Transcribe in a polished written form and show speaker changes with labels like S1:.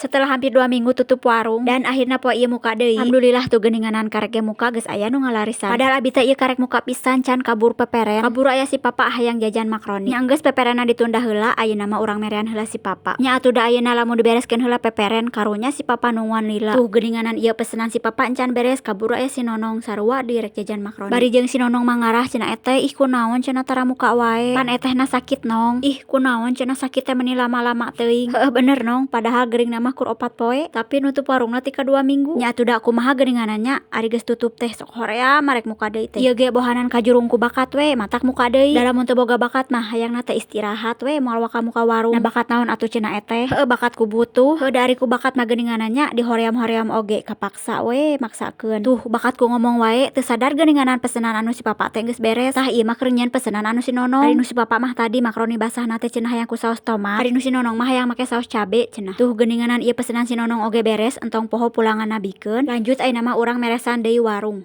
S1: Setelah hampir 2 minggu tutup warung dan akhirnya poe ieu muka deui. Alhamdulillah tuh, geuninganan karek ge muka, geus aya nu ngalarisan. Padahal abi teh ieu karek muka pisan, can kabur peperen. Kabur aya si papa hayang jajan makroni. Nya enggeus, peperenna ditunda heula, ayeuna mah urang merean heula si papa. Nya atuh da ayeuna lamun dibereskeun heula peperen, karunya si papa nungguan lila. Tuh, geuninganan ieu pesenan si papa encan beres, kaburu aya si Nonong sarua deui rek jajan makroni. Bari jeung si Nonong mangarah cenah, "Eteh, ih, kunaon cenah tara muka wae?" "Pan etehna sakit, Nong." "Ih, kunaon cenah sakit teh meuni lama-lama teuing?" "Heueuh bener, Nong, padahal geuringna mah kur 4 poe, tapi nutup warungna tika 2 minggu." Nya atuh da kumaha geuninganan nya, ari geus tutup teh sok hoream arek muka deui teh. Ieu ge bohanan kajurung ku bakat we matak muka deui. Da lamun teu boga bakat mah hayangna teh istirahat we, moal waka muka warung. "Nah, bakat naon atuh cenah, Eteh?" "Heueuh, bakat ku butuh." Heueuh, da ari ku bakat mah geuninganan nya, dihoream-hoream oge kapaksa we maksakeun. Tuh, bakat ku ngomong wae teu sadar geuninganan pesenan anu si papa teh geus beres. Tah, ieu mah keur nyieun pesenan anu si Nonong. Ari nu si papa mah tadi makroni basahna teh cenah hayang ku saos tomat, ari nu si Nonong mah hayang make saos cabe cenah. Tuh, geuninganan ieu pesenan si Nonong oge beres, entong poho pulanganna bikeun. Lanjut, ayeuna mah urang meresan deui warung.